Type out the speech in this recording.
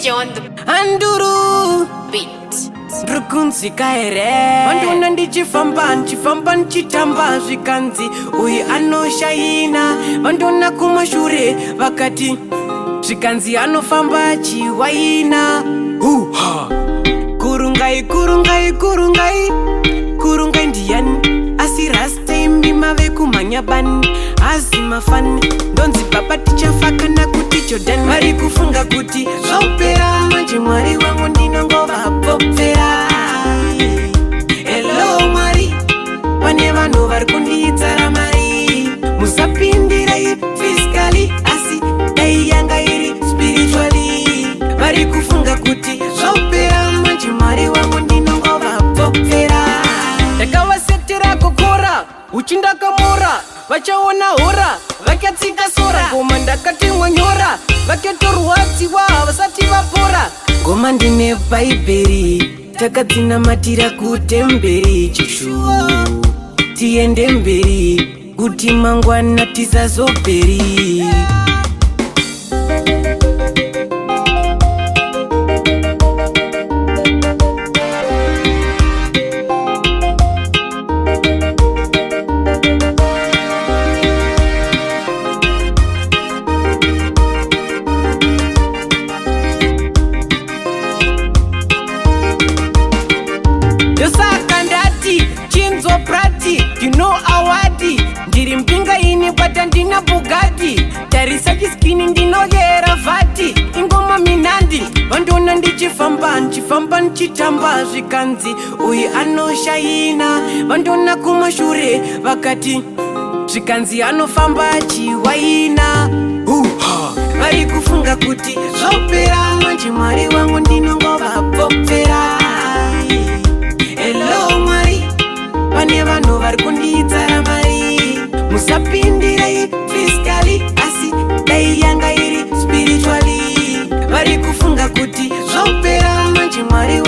Mixture on the Anduru beat. Ndiri kunzwika here? Vandiona ndichifamba, ndichifamba ndichitamba, zvikanzi uyu anoshaina. Vandiona kumashure vakati, zvikanzi anofamba achiwaina. Huha! Kurungai, kurungai, kurungai, kurungai ndiyani? Asi rasta imbi mave kumhanya bani, hazi mafani. Ndonzi baba tichafa kana kuti Jordan. Vari kufunga kuti zvopera manje, Mwari wangu ndinongovapopfera. Hello Mwari, pane vanhu vari kundidzara mari. Musapindirai physically, asi dai yanga iri spiritually. Vari kufunga kuti zvopera manje, Mwari wangu ndinongovapopfera. Ndakavasetera kokora uchindakamora, vachaona hora vakatsika sora. Ngoma ndakatemwa nyora, vakatorwadziwa vasati vapora. Ngoma ndine Bhaibheri, takadzinamatira kutemberi. Chishuwo tiende mberi kuti mangwana tisazoperi. Ndosaka ndati chinzo prati ndino award. Ndiri mbinga ini, bata ndina Bugatti. Tarisa chiskini, ndinoyera vhati. Ingoma minandi. Vandiona ndichifamba, ndichifamba ndichitamba, zvikanzi uyu anoshaina. Vandiona kumashure vakati, zvikanzi anofamba achiwaina. Huha! Vari kufunga kuti zvopera manje, Mwari wangu ndinongovapopfera. Hello Mwari, pane vanhu vari kundidzara mari. Musapindirai physically, asi dai yanga iri spiritually. Vari kufunga kuti zvopera manje, Mwari.